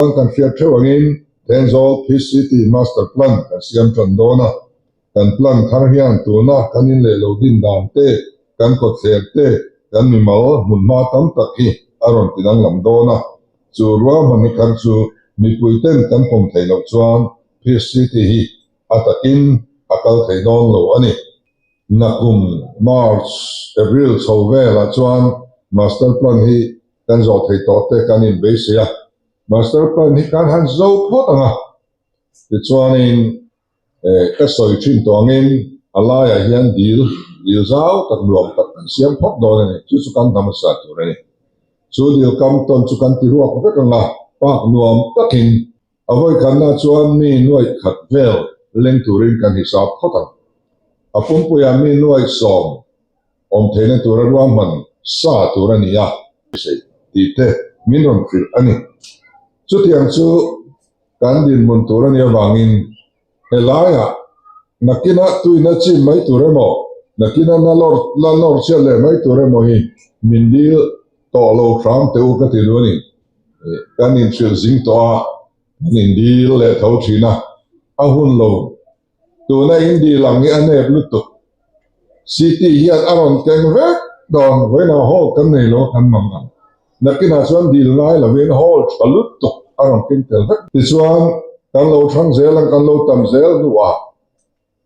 Kan hriat theuh angin Thenzawl PCT Master Plan kan siam tan dawn a, kan plan thar hian tuna kan in leh lo din dan te, kan kawtthler te, kan mimal hmunhma tam tak hi a rawn ti danglam dawn a. Chu ruahmanna thar chu mipui ten kan pawm theih loh chuan PCT hi a takin a kal thei dawn lo a ni. Nakum March, April chho velah chuan Master Plan hi Kan zawh thei tawh te kan inbeisei a, Master Plan hi kan han zo phawt ang a, tichuanin ka sawi thin tawh angin a laiah hian dil, dil zau tak nuam tak kan siam phawt dawn a ni, chu chu kan hnam hmasa tur a ni. Chu dil kam tawn chu kan ti ruak vek ang a, park nuam takin a vawikhatna chuan mi nuaih khat vel leng turin kan hisap phawt ang. A pumpuiah mi nuaih sawm Awm theihna tura ruahman sa tur a ni a, tih te min rawn hrilh a ni. Chutiang chu kan dinhmun tur a nih avangin helaiah nakina tuina chin mai tur emaw, nakina na lawr la nawr chhiat leh mai tur emaw hi min dil tawh lo hram teh u ka ti duh a ni. Kan inhrilh zing tawh a, kan indil leh tho thin a, a hun lo Tuna in dil ang hi a nep lutuk. City hian a rawn keng vek dawn, vawiinah hall kan nei lo a kan mang ang. Nakinah chuan dil ngai lovin hall tha lutuk a rawn keng tel vek. Tichuan, kan lo thlang zel ang, kan lo tam zel hnuah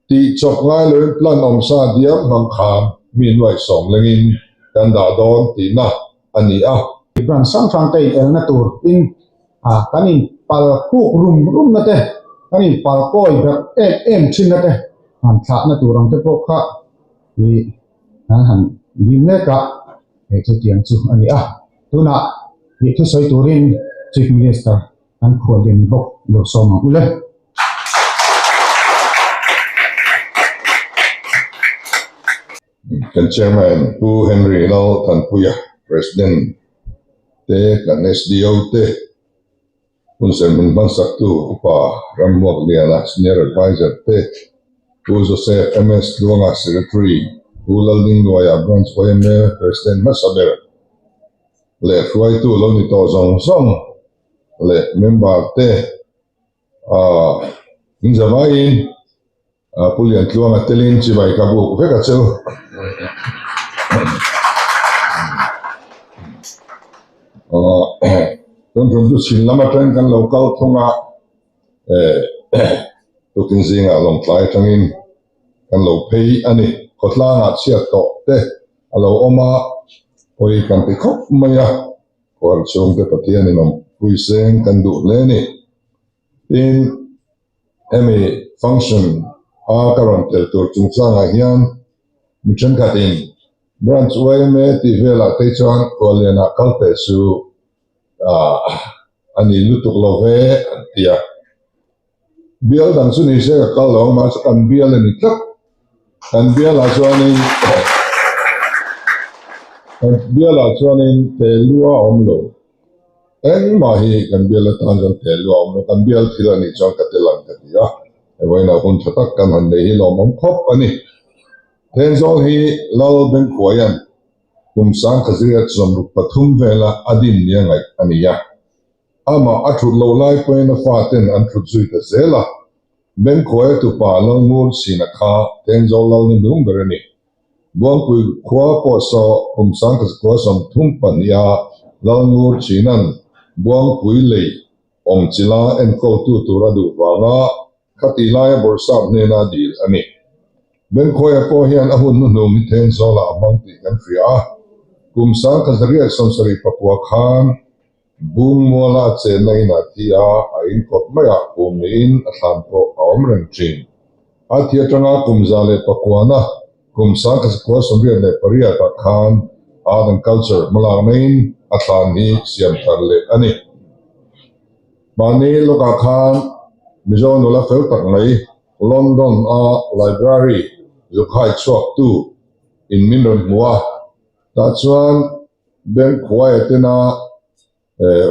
tih chawp ngai loin plan awmsa diam hmang khan mi nuaihsawm lengin kan dah dawn tihna a ni a. Branch hrang hrang te inelna tur tin kan inpal khuk rum rum na te, kan inpal kawi berh em em thin na te han thlahna tur ang te pawh kha ih kan han dil mek a, hei chutiang chu a ni a. Tunah ih thusawi turin Chief Minister kan khuallian bawk lo sawm ang u le. Kan Chairman Pu Henry Lal Thanpuia, President te, kan SDO te, hunserh min hmansaktu Upa Rammuak Liana, Senior Adviser te, Pu Joseph MS Tluanga, Secretary, Pu Laldingluaia, Branch YMA President hmasa ber leh hruaitu lo ni tawh zawng zawng leh member te, in zavaiin Pu Liantluanga telin chibai ka buk vek a chu. Tun tum chu chhim lam atangin kan lo kal thung a, tukin zingah lawngtlai atangin kan lo phei a ni. Khawtlangah chhiat tawh te a lo awm a, pawi kan ti khawp mai a. Khual chhungte Pathianin awmpui seng kan duh hle a ni. Tin, hemi function a ka rawn tel tur chungchangah hian mi thenkhatin Branch yma tih velah te chuan Khuallianah kal teh su a ni lutuk lo ve an ti a. Bial dang chu ni se ka kal lo ang mahse kan bial a ni tlat. Kan bialah chuanin kan bialah chuanin Telua a awm lo. Engmah hi kan bial atan chuan Telua a awm lo. Kan bial thil a nih chuan ka tel ang ka ti a. Vawiinah hun tha tak kan han nei hi lawmawm khawp a ni. Thenzawl hi Lal Bengkhuaia'n kum sangkhaziat 63 vela a din nia ngaih a ni a. Amah a thut loh lai pawhin a faten an thut zui ta zel a, Bengkhuaia tupa Lalngur Sina kha Thenzawl Lal ni nung ber a ni. Buangpui khua pawh saw kum sangkhaza 32 a Lalngur China'n Buangpui lei awm chila enkawltu tur a duh vanga khatih laia Bawrhsap hnena dil a ni. Bengkhuaia pawh hian a hun hnuhnung hi Thenzawlah a hmang tih kan hria a, kum 1979 khan Bungmuala a chenna inah thi a, a inkawt maiah kum niin a thlan pawh a awm reng thin. A thi atanga kum 109-a kum 1988-ah khan Art and Culture hmalak neiin a thlan hi siam thar leh a ni. Mahni lawkah khan Mizo nula fel tak mai London-a Library zukhai chhuaktu in min rawn hmu a, tah chuan Bank Khuaia tena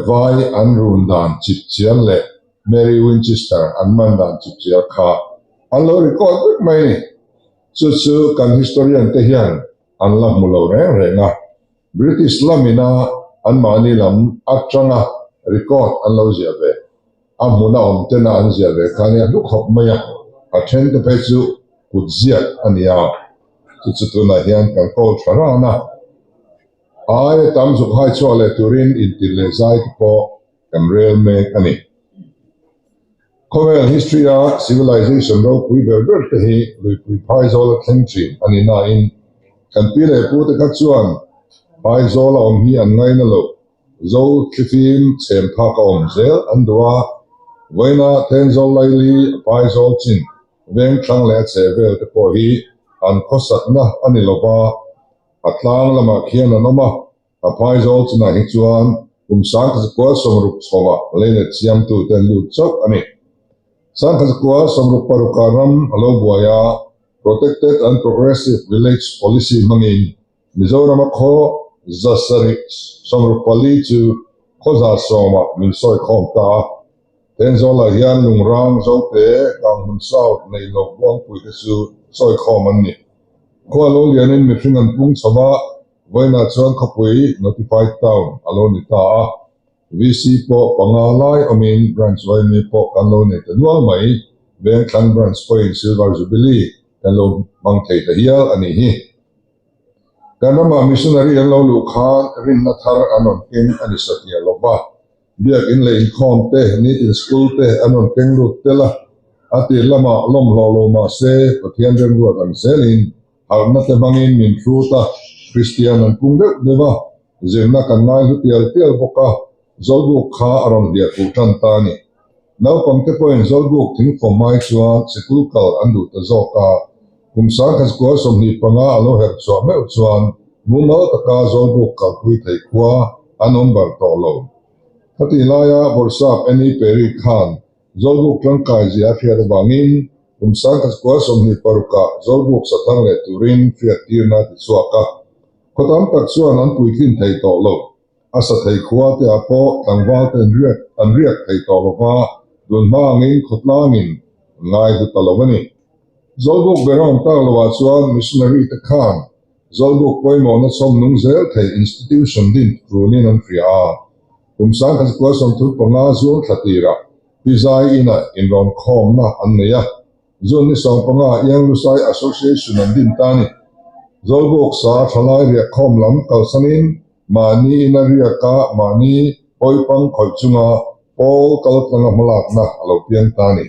vai an run dan chip chiar leh Mary Winchester an man dan chip chiar kha an lo record vek mai a ni. Chu chu kan historian te hian an la hmu lo reng reng a, British lamina anmahni lam atanga record an lo ziah ve. A hmuna awm tena an ziah ve kha nia hlu khawp mai a, a then te phei chu kut ziak a ni a, chu chu tunah hian kan kawl tha ran a. Aia tam zuk hai chhuak leh turin intir leh zai te pawh kan rel mek a ni. Khawvel history a civilization ropui ber ber te hi luipui phaizawl a thleng thin a ni nain kan pi leh pu te kha chuan phaizawl a awm hi an ngaina lo. Zo thlifim chhem phak a awm zel an duh a, vawiina Thenzawl Laili a phaizawl chin veng thlang leh a chhe vel te pawh hi an khawsakna a ni lova, a tlang lamah khian an awm a. A phaizawl chinah hi chuan kum 1960 chhovah leilet siamtute an lut chauh a ni. 1966 ram a lo buai a, Protected and Progressive Village Policy hmangin Mizorama khaw 764 chu khaw 100 ah min sawi khawm ta a. Thenzawl-ah hian Lungrang, Zote, Kanghmun South, Neihloh, Buangpui te chu sawi khawm an ni. Khua lo lianin mihring an pung chho a, Vawiinah chuan khawpui Notified Town a lo ni ta a, VC pawh panga lai awmin Branch Vaimi pawh kan lo nei ta nual mai, Vengthlang Branch pawhin Silver Jubilee kan lo hmang thei ta hial a nih hi. Kan ramah Missionary an lo luh khan rinna thar an rawn keng a ni satliah lo va, Biakin leh inkhawm te, nitin school te an rawn keng lut tel a, a tir lamah lawmhlawh lo mah se Pathian remruat ang zelin Harhna te hmangin min hrut a, Kristian an pung deuh deuh a, zirna kan ngai hlu tial tial bawk a, Zawlbuk kha a rawn hliah fuh tan ta a ni. Naupangte pawhin Zawlbuk thingfawm mai chuan sikul kal an duh ta zawk a, kum 1925 a lo herh chhuah meuh chuan mumal taka Zawlbuk kalpui thei khua an awm bar tawh lo. Khatih laia Bawrhsap Annie Perry khan Zawlbuk tangkai zia a hriat avangin kum 1926 ah Zawlbuk sa thar leh turin hriat tirna a ti chhuak a. Khaw tam tak chuan an puitlin thei tawh lo. A sa thei khua te ah pawh tlangval te an riak an riak thei tawh lo va, tun hma angin khawtlangin an ngai hlu ta lo a ni. Zawlbuk ber a awm tak lo ah chuan missionary te khan Zawlbuk pawimawhna chhawm nung zel thei institution din tulin an hria a. Kum 1935 June thla tirah Pizai inah inrawn khawmna an nei a, June ni 15 Young Lusai Association an din ta a ni. Zawlbuk sa thalai riak khawm lam kalsanin mahni ina riaka mahni pawipang khawih chunga pawl kaltlanga hmalakna a lo piang ta a ni.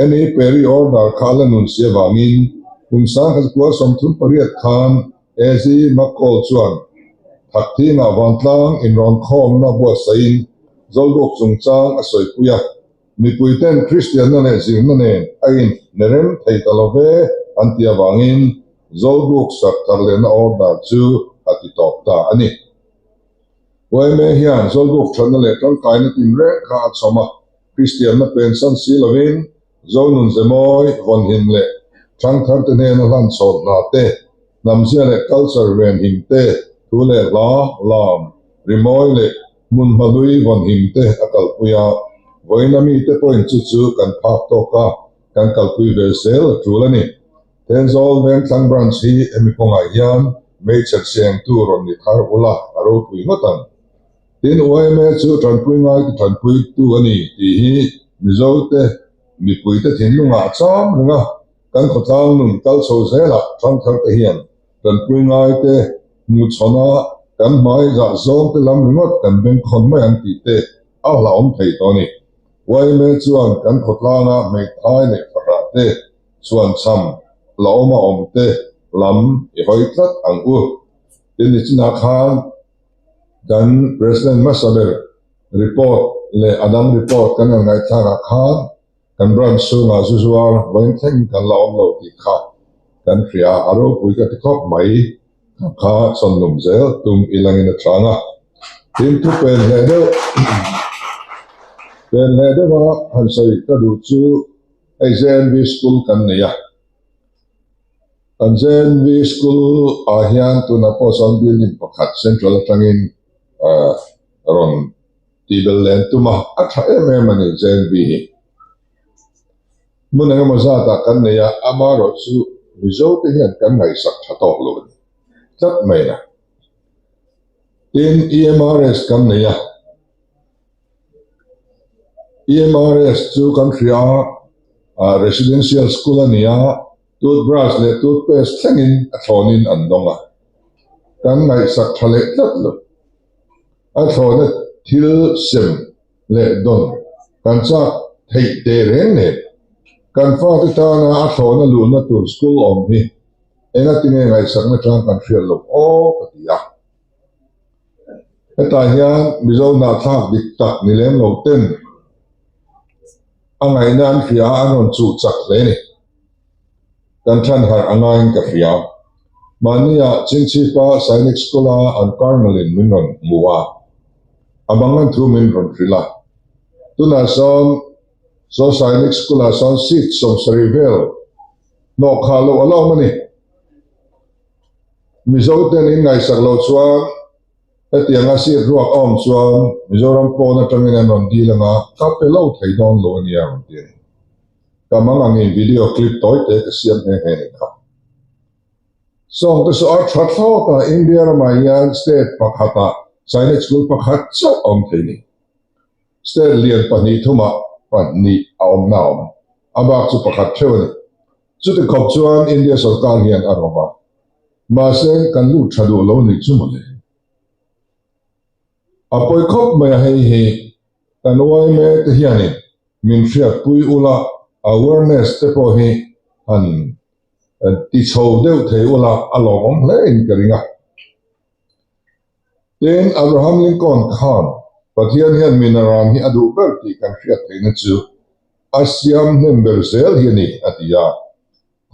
Annie Perry order kha a la nun si avangin kum 1938 khan AZ McCall chuan Thakthingah vantlang inrawn khawmna buatsaihin Zawlbuk chungchang a sawipui a, mipuiten Kristianna leh zirna nen a inhnerem thei ta lo ve an ti avangin Zawlbuk sak thar lehna order chu a ti tawp ta a ni. Yma hian Zawlbuk thatna leh tangkaina tinreng kha a chhawm a, Kristianna pensan si lovin Zonun Zemawi, Vawnhim leh Thangtharte hnena hlan chhawt hna te, hnamzia leh culture venhim te, thu leh hla, lam, rimawi leh hmunhma hlui vawnhim te a kalpui a. Vawiina mite pawhin chu chu kan phak tawk a, kan kalpui ve zel a tul a ni. Thenzawl Vengthlang Branch hi hemi kawngah hian hmeichhe chengtu rawn ni thar ula a ropui ngawt ang. Tin, yma chu tanpui ngai te tanpuitu a ni tih hi Mizote mipuite thinlungah a cham reng a, kan khawtlang nun kal chho zelah thangthar te hian tanpui ngai te hmuhchhawn a kan hmai zah zawng te lam ringawt kan bengkhawn mai ang tih te a hlauhawm thei tawh a ni. Yma chuan kan khawtlanga hmeithai leh fahrah te chhuanchham hlauhawm a awm te lam i hawi tlat ang u. Tin, nichinah khan Kan President hmasa ber report leh a dang report kan han ngaihthlakah khan kan branch chhungah zu zuar vawiin thleng kan la awm lo tih kha kan hria a, a ropui ka ti khawp mai. Kha kha chawnlum zel tum ilangin a chang a. Tin, thu pen hleh deuh pen hleh deuha han sawi ka duh chu hei JNV School kan nei a. Kan JNV School ah hian tunah pawh chuan building pakhat central atangin rawn tih belh leh an tum a, a tha em em a ni JNV hi. Hmun engemaw zatah kan nei a, amaherawh chu Mizo te hian kan ngaihsak tha tawk lo a ni tlat mai a. Tin, EMRS kan nei a. EMRS chu kan hria a, Residential School a ni a, toothbrush leh toothpaste thlengin a thlawnin an dawng a, kan ngaihsak tha leh tlat lo. A thlawna thil sem leh dawn kan chak theih teh reng nen, kan fate tana a thlawna luhna tur school awm hi engatinge ngaihsakna chang kan hriat loh aw ka ti a. Hetah hian Mizo hnahthlak dik tak ni lem lo ten a ngaihna an hria a, an rawn chuh chak hle ni. Kan than harh a ngaiin ka hria. Mahnia Chingchhipa Sainik School-a an Colonel-in min rawn hmu a, a bangan thu min rawn hrilh a. Tunah sawn saw Sainik School-ah sawn seat 70 vel hnawh khah loh a la awm a ni. Mizo ten in ngaihsak loh chuan hetianga seat ruak a awm chuan Mizoram pawn atangin an rawn dil anga ka pe lo thei dawn lo a nia rawn ti a ni. Ka mang angin video clip tawi te ka siam nghe nghe ni kha. Sawng te saw a tha thlawt a, India ramah hian state pakhatah Sainik School pakhat chauh a awm thei ni. State lian pahnih thumah pahnih a awmna a awm. A bak chu pakhat theuh a ni. Chuti khawp chuan India sorkar hian a rawm a, mahse kan lut tha duh lo nih chu mawle. A pawi khawp mai a hei hi kan yma te hianin min hriatpui ula awareness te pawh hi han ti chho deuh thei ula a lawmawm hle in ka ring a. Tin, Abraham Lincoln khan Pathian hian mi naran hi a duh ber tih kan hriat theihna chu a siam hnem ber zel hi a ni, a ti a.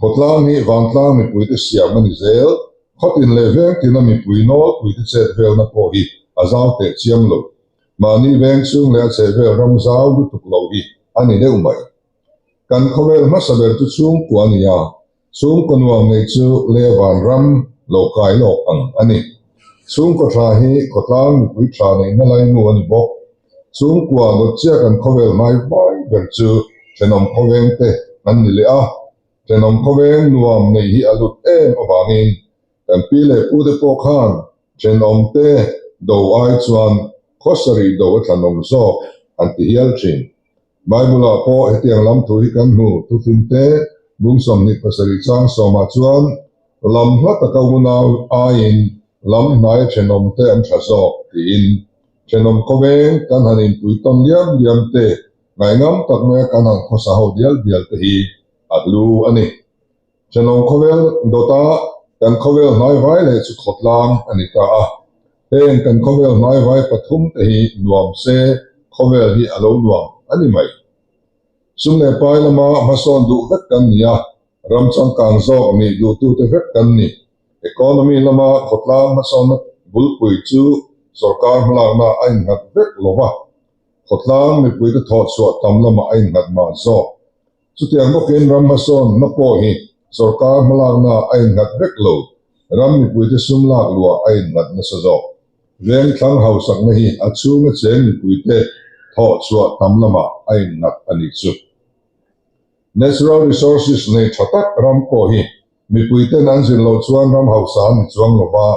Khawtlang hi vantlang mipuite siam a ni zel, khawtin leh vengtina mipui nawlpuite chet velna pawh hi a zau teh chiam lo. Mahni veng chhung leh a chhehvel ram zau lutuk lo hi a ni deuh mai. Kan khawvel hmasa ber chu chhungkua a ni a, Chhungkaw nuam nei chu Levan ram lo kai lawk ang a ni. Chhungkaw tha hi khawtlang mipui tha neihna laimu a ni bawk. Chhungkua dawt chiah kan khawvel hmai vai ber chu thenawm khawveng te an ni leh a. Thenawm khawveng nuam nei hi a lut em avangin kan pi leh pu te pawh khan thenawm te do ai chuan khawsarih do a thlanawm zawk an ti hial thin. Bible-ah pawh hetiang lam thu hi kan hmu, Thufim te, bung 27 chang sawmah chuan, Lam hla taka unau aiin lam hnai thenawm te an tha zawk, tiin. Thenawm khawveng kan han inpui tawn liam liam te, ngaihngam tak maia kan han khawsa ho dial dial te hi a hlu a ni. Thenawm khawvel dawta kan khawvel hnaivai leh chu khawtlang a ni ta a. Heng kan khawvel hnaivai pathum te hi nuam se khawvel hi a lo nuam a ni mai. Sum leh pai lama hmasawn duh vek kan ni a, ram changkang zawk nih duhtute vek kan ni. Economy lama khawtlang hmasawnna bulpui chu sorkar hmalakna a innghat vek lo va, khawtlang mipuite thawhchhuah tam lamah a innghat mah zawk. Chutiang bawkin ram hmasawnna pawh hi sorkar hmalakna a innghat vek lo, ram mipuite sum lak luah a innghat nasa zawk. Vengthlang hausakna hi a chhunga cheng mipuite thawh chhuah tam lamah a innghat a nih chu. Natural resources nei tha tak ram pawh hi mipuiten an zir loh chuan ram hausa an ni chuang lo va,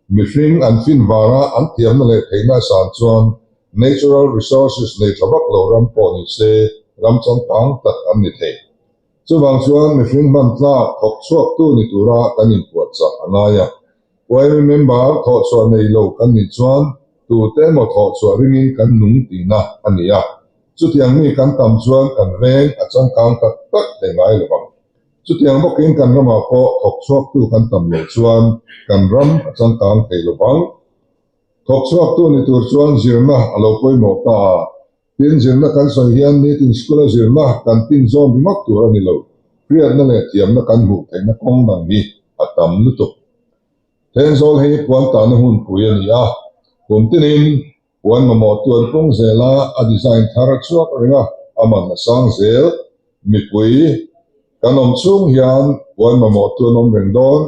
Mihring an fin vanga an thiamna leh theihna a san chuan natural resources nei tha vak lo ram pawh ni se ram changkang tak an ni thei. Chuvang chuan mihring hman tlak thawk chhuaktu ni tura kan inpuahchah a ngai a. YMA member thawhchhuah nei lo kan nih chuan tute emaw thawhchhuah ringin kan nung tihna a ni a. Chutiang mi kan tam chuan kan veng a changkang tak tak thei ngai lo vang. Chutiang bawkin kan ramah pawh thawk chhuaktu kan tam loh chuan kan ram a changkang thei lo vang. Thawk chhuaktu ni tur chuan zirna a lo pawimawh ta a, tin zirna kan sawi hian nitin school-a zirna kan tin zawm ringawt tur a ni lo, hriatna leh thiamna kan hmuh theihna kawng dang hi a tam lutuk. Thenzawl hi puan tahna hunpui a ni a, kum tinin Puan mamawh tuan pung zela a design thar a chhuak reng a, a man a sang zel. Mipui kan awm chhung hian puan mamawh tuan awm reng dawn.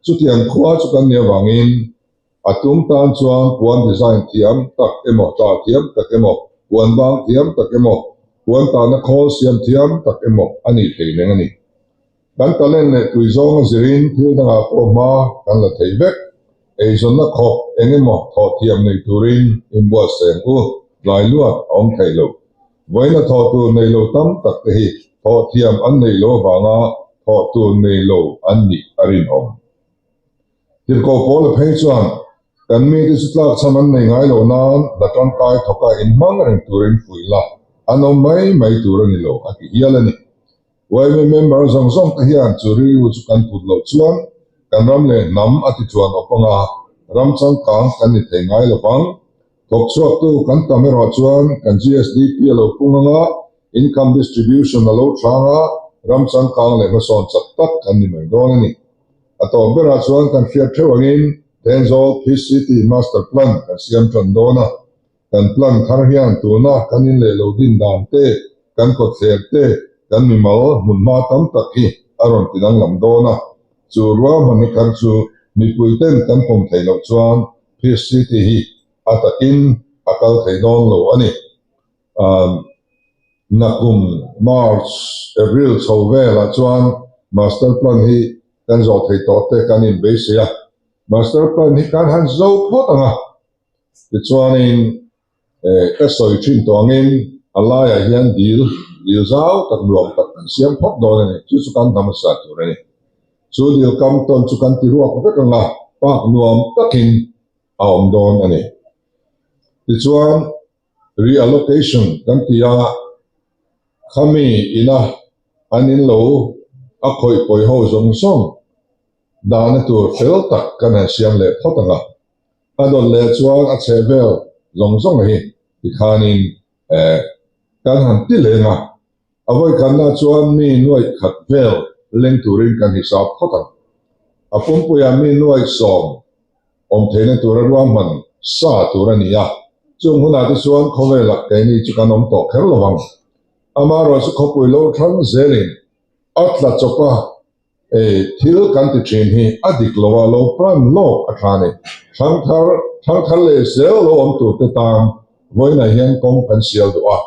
Chutiang khua chu kan nih avangin a tum tan chuan puan design thiam tak emaw, tah thiam tak emaw, puan bang thiam tak emaw, puan tahna khawl siam thiam tak emaw a nih thei reng a ni. Kan talent leh tui zawnga zirin thil dangah pawh hma kan la thei vek. Eizawnna khawp eng emaw thawh thiam nei turin inbuatsaih ang u, tlai luat a awm theih lo. Vawiina thawh tur nei lo tam tak te hi thawh thiam an neih lo avanga thawh tur nei lo an nih a rinawm. Tirhkoh Paula phei chuan, Kan mite chu tlakchham an nei ngai lo nan hna tangkai thawka inhmang reng turin fuih la, an awm mai mai tur a ni lo, a ti hial a ni. Yma member zawng zawng te hian chu rilru chu kan put loh chuan kan ram leh hnam a ti chuan awp anga ram changkang kan ni thei ngai lo vang. Thawk chhuaktu kan tam erawh chuan kan GSDP a lo pung anga income distribution a lo thlang a, ram changkang leh hmasawn chak tak kan ni mai dawn a ni. A tawp berah chuan kan hriat theuh angin Thenzawl PCT Master Plan kan siam tan dawn a. Kan plan thar hian tuna kan in leh lo din dan te, kan kawtthler te, kan mimal hmunhma tam tak hi a rawn ti danglam dawn a. Chu ruahmanna thar chu mipui ten kan pawm theih loh chuan Peace City hi a takin a kal thei dawn lo a ni. Nakum March, April chho velah chuan Master Plan hi kan zawh thei tawh te kan inbeisei a. Master Plan hi kan han zo phawt ang a. Tichuanin ka sawi thin tawh angin a laiah hian dil, dil zau tak nuam tak kan siam phawt dawn a ni. Chu chu kan hnam hmasa tur a ni. Chu dil kam tawn chu kan ti ruak vek ang a, park nuam takin a awm dawn a ni. Tichuan reallocation kan ti a, khami ina an in lo a khawih pawi ho zawng zawng dahna tur fel tak kan han siam leh phawt ang a. A dawt leh chuan a chheh vel zawng zawng hi tikhanin kan han ti leng a, a vawikhatna chuan mi nuaih khat vel leng turin kan hisap phawt ang. A pumpuiah mi nuaih sawm awm theihna tura ruahman sa tur a ni a, chung hunah te chuan khawvelah keini chu kan awm tawh kher lo vang. Amaherawhchu khawpui lo thlang zelin a tla chawp a. Ei, thil kan ti thin hi a dik lo a, lo plan lawk a tha ni. Thangthar, thangthar leh zel lo awm tur te tan vawiinah hian kawng kan sial duh a.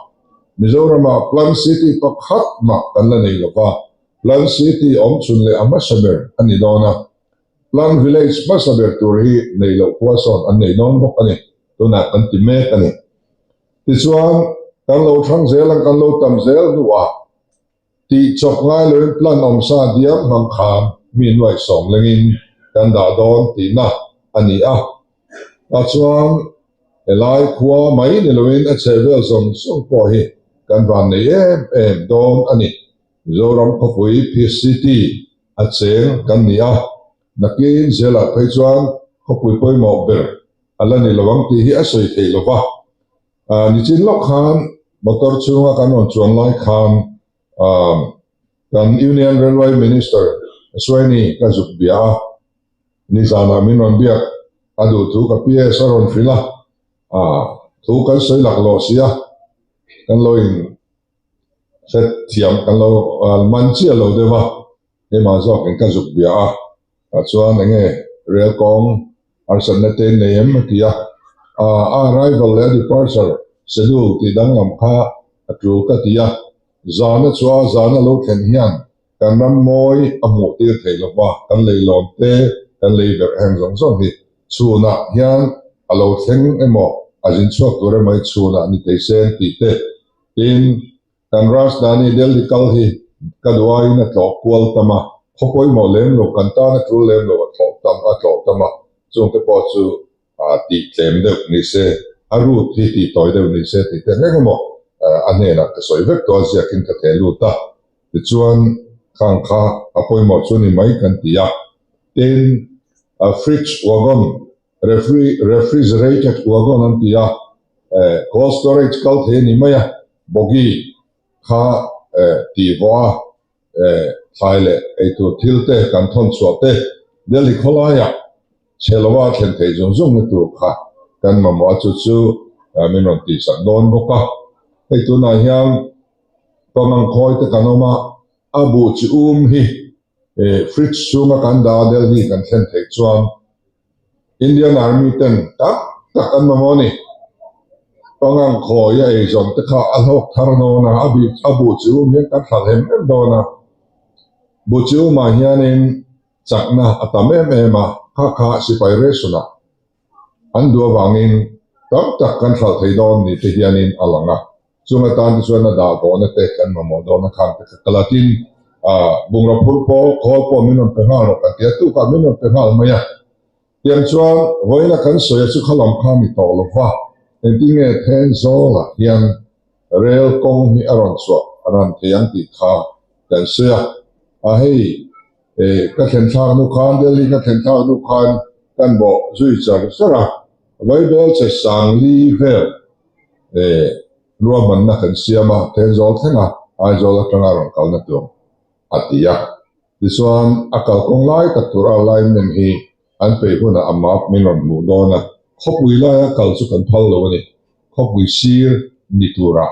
Mizoramah Plan City pakhat mah kan la nei lo va, Plan City awm chhun leh a hmasa ber a ni dawn a. Plan Village hmasa ber tur hi nei loh khua sawn an nei dawn bawk a ni, tunah kan ti mek a ni. Tichuan, kan lo thlang zel ang, kan lo tam zel hnuah Tih chawp ngai loin plan awmsa diam hmang khan mi nuaih sawm lengin kan dah dawn tihna a ni a. Tah chuan helai khua mai ni loin a chhehvel zawng zawng pawh hi kan van nei em em dawn a ni. Mizoram khawpui Peace City a cheng kan ni a, nakin zelah phei chuan khawpui pawimawh ber a la ni lo ang tih hi a sawi theih lo va. Nichin lawk khan motor chhunga kan rawn chuan lai khan kan Union Railway Minister Sweeney ka zuk bia a, nizanah min rawn biak a duh thu ka PS a rawn hrilh a, thu kan sawi laklawh si a, kan lo in hret thiam kan lo man chiah lo deuh a, keimah zawkin ka zuk bia a. Tah chuan eng nge rel kawng harsatna te in nei em a ti a, a arrival leh a departure schedule tih danglam kha a tul ka ti a, zana chu a zana lo thlen hian kan ram mawi a hmuh tir theih lo va, kan leilawn te, kan lei verh heng zawng zawng hi chhunah hian a lo thleng emaw a zin chhuak tur emaw hi chhunah ni thei se tih te tin Kan Rajdhani Delhi kal hi ka duh aiin a tlawh kual tam a, khaw pawimawh lem lo, kan tan a tul lem lo a thlawh tam a tlawh tam a, chungte pawh chu tih tlem deuh ni se, a route hi tih tawi deuh ni se tih te eng emaw a hnenah ka sawi vek tawh a ziakin ka theh lut a, tichuan khang kha a pawimawh chu ni mai kan ti a, tin fridge wagon Refrigerated wagon an ti a, cold storage kal thei a ni mai a, bogie kha tih vawh a, thlai leh eitur thil te kan thawn chhuah te Delhi khawlaiah chhe lova a thlen theih zung zung na tur kha kan mamawh a, chu chu min rawn tihsak dawn bawk a. Hei tunah hian pangang khawi te kan awm a, a buh chi um hi fridge chhunga kan dah a Delhi kan thlen theih chuan Indian Army ten tak tak an mamawh a ni. Pangang khawi a eizawn te kha a hlawk thar dawn a, a bik a buh chi um hian kan thlalh hem em dawn a. Buh chi umah hianin chakna a tam em em a, kha kha sipai ration ah an duh avangin tam tak kan thlal thei dawn ni te hianin a lang a. Chung atan te chuan a dah bawhna te kan mamawh dawn a khang te kha kal a. Tin, bungraw phur pawh khawl pawh min rawn pe nghal rawh kan ti a, tukah min rawn pe nghal mai a. Tiang chuan vawiina kan sawi a chu kha lam kha ni tawh lo va, engtin nge Thenzawlah hian rel kawng hi a rawn chhuah ran thei ang tih kha kan sawi a. A hei, ka thlen thlak hnu khan, Delhi ka thlen thlak hnu khan kan bawh zui char char a, Vaibel che Sangli vel ruahmanna kan siam a, Thenzawl thlenga Aizawl atanga rawn kalna tur a ti a. Tichuan, a kalkawng lai tak tur a alignment hi an peih hunah a map min rawn hmuh dawn a, khawpui laia kal chu kan phal lo a ni, khawpui sir ni turah.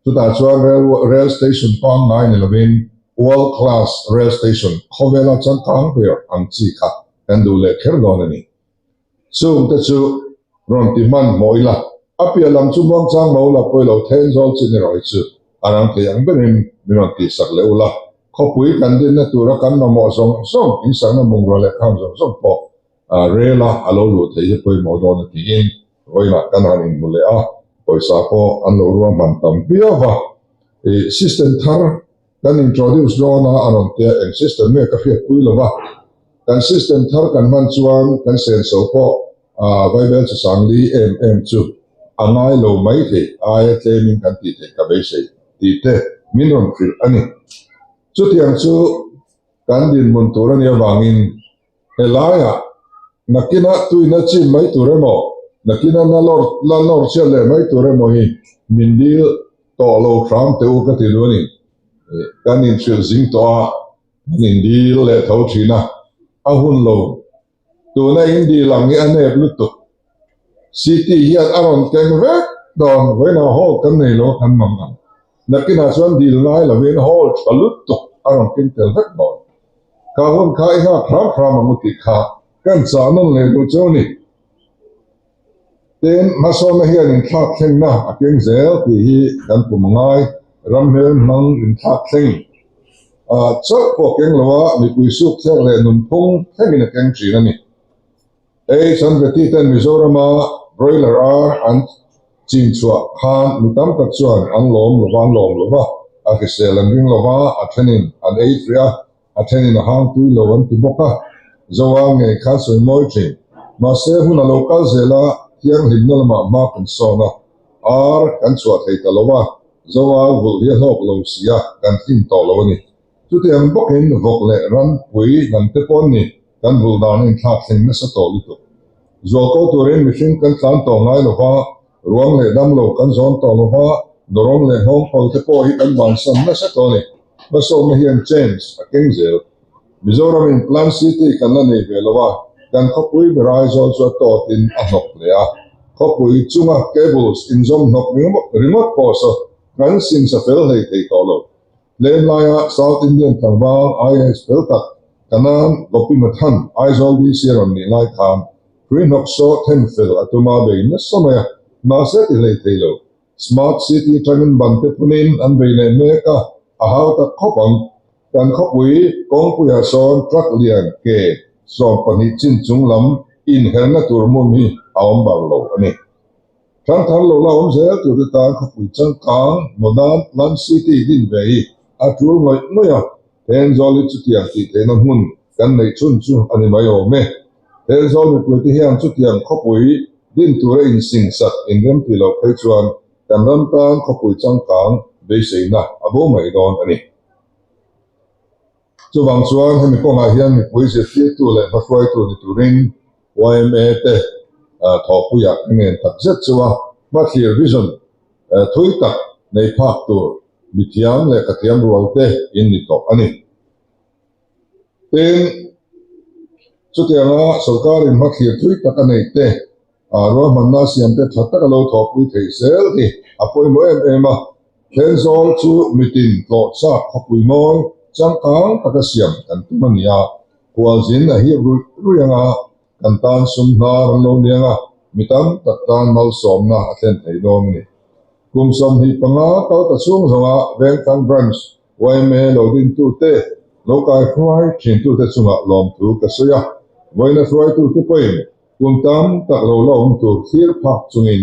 Chutah chuan rail rail station pangngai ni lovin world class rail station khawvela changkang ber ang chi kha kan duh leh kher dawn a ni. Chungte chu rawn ti hman hmawh ila, a piah lam chu muangchang lo la pawi lo then zawl chin erawh hi chu a rang thei ang berin min rawn tihsak leh ula, khawpui kan dinna tura kan mamawh zawng zawng, insakna bungrua leh khang zawng zawng pawh rela a lo luh theih hi pawimawh dawn a tiin vawiinah kan han inhmu leh a, pawisa pawh an lo ruahman tam viau va, ih system thar kan introduce dawn a, a rawn tia eng system nge ka hriatpui lo va. Kan system thar kan hman chuan kan senso pawh Vaibel chu sangli em em chu a ngai lo mai thei aia tlemin kan tih theih ka beisei tih te min rawn hrilh a ni. Chutiang chu kan dinhmun tur a nih avangin helaiah nakina tuina chin mai tur emaw, nakina na lawr la lawr chhiat leh mai tur emaw hi min dil tawh lo hram teh u ka ti duh a ni. Kan inhrilh zing tawh a. An indil leh tho thin a, a hun lo. Tuna indil ang hi a nep lutuk. City hian a rawn keng vek dawn, vawiinah hall kan nei lo a kan mang ang. Nakinah chuan dil ngai lovin hall tha lutuk a rawn keng tel vek dawn. Kha hun kha i nghak hram hram ang u tih kha kan chah nawn leh duh cheu a ni. Tin, hmasawnna hian inthlak thlengna a keng zel tih hi kan kum a ngai. Ram hmel hmang inthlak thleng chauh pawh keng lo a, mipui suk thlek leh nunphung thlengin a keng thin a ni. Hei Sanveti ten Mizorama broiler ar an chin chhuah khan mi tam tak chuan an lawm lo va, an lawm lo va, a hrisel an ring lo va, a thenin an ei frih a, A thenin a hang tui lo an ti bawk a, Zoa ngei khan sawi mawi thin. Mahse, hun a lo kal zel a, thianghlimna lamah hma kan sawn a, ar kan chhuah thei ta lo a, Zoa vulh hi a hlawk lo si a, kan tlin tawh lo a ni. Chutiang bawkin vawk leh ranpui dangte pawh an ni, kan vulh dan a inthlak thleng nasa tawh lutuk. Zual ko turin mihring kan tlan tawh ngai lo va, ruang leh dam lo kan zawn tawh lo va, dawrawng leh nghawng pal te pawh hi kan bansan nasa tawh a ni. Hmasawmna hian change a keng zel. Mizoramin Plan City kan la nei ve lo a, kan khawpui ber Aizawl chu a tawtin a hnawk hle a. Khawpui chunga cables inzawm hnawk ringawt pawh saw kan singsa fel hlei thei tawh lo. Tlem laia South Indian tlangval IAS fel tak Kanan Gopinathan Aizawl DC a rawn nih lai khan hrui hnawk saw then fel a tum a bei nasa mai a, mahse ti hlei thei lo. Smart City atangin ban te phunin an bei leh mek a, a hau tak khawp ang. Kan khawpui kawngpuiah sawn truck lian ke 12 chin chung lam inherna tur hmun hi a awm bar lo a ni. Thangthar lo la awm zel turte tan khawpui changkang modern plan city din ve hi a tul ngawih ngawih a, Thenzawl hi chutiang tih theihna hmun kan neih chhun chu a ni mai awm e. Thenzawl mipuite hian chutiang khawpui din tura insingsak inrem tih loh phei chuan kan ram tan khawpui changkang beiseina a bo mai dawn a ni. Chuvang chuan hemi kawngah hian mipui zirtirtu leh hmahruaitu ni turin yma te thawhpuiah ka ngen tak zet chu a, hmathlir vision thui tak nei phak tur mithiam leh ka thiam rual te in ni tawh a ni. Tin, chutianga sorkarin hmathlir thui tak a nei te, ruahmanna siamte tha taka lo thawhpui theih zel hi a pawimawh em em a. Thenzawl chu mitin tlawh chak khawpui mawi changkang taka siam kan tum a ni a, khualzin a hip ruih ruih anga kan tan sum hnar an lo ni anga mi tam tak tan malsawmna a thlen thei dawn a ni. Kum 25 kal ta chhung zawnga Vengthlang Branch yma lo dintute, lo kaihruai thintute chungah lawmthu ka sawi a, vawiina hruaitute pawhin Kum tam tak lo la awm tur thlir phak chungin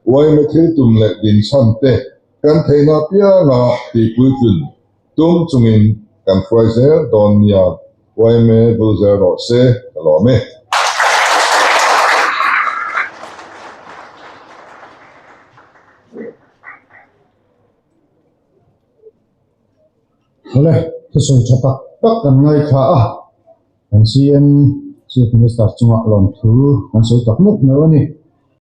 yma thil tum leh din chhan te, Kan theihna apianga tihpuitlin tum chungin kan hruai zel dawn nia, yma bul zel rawh se ka lawm e. Awle, thusawi tha tak tak kan ngaithla a, kan CM, Chief Minister chungah lawmthu kan sawi tak meuh meuh a ni.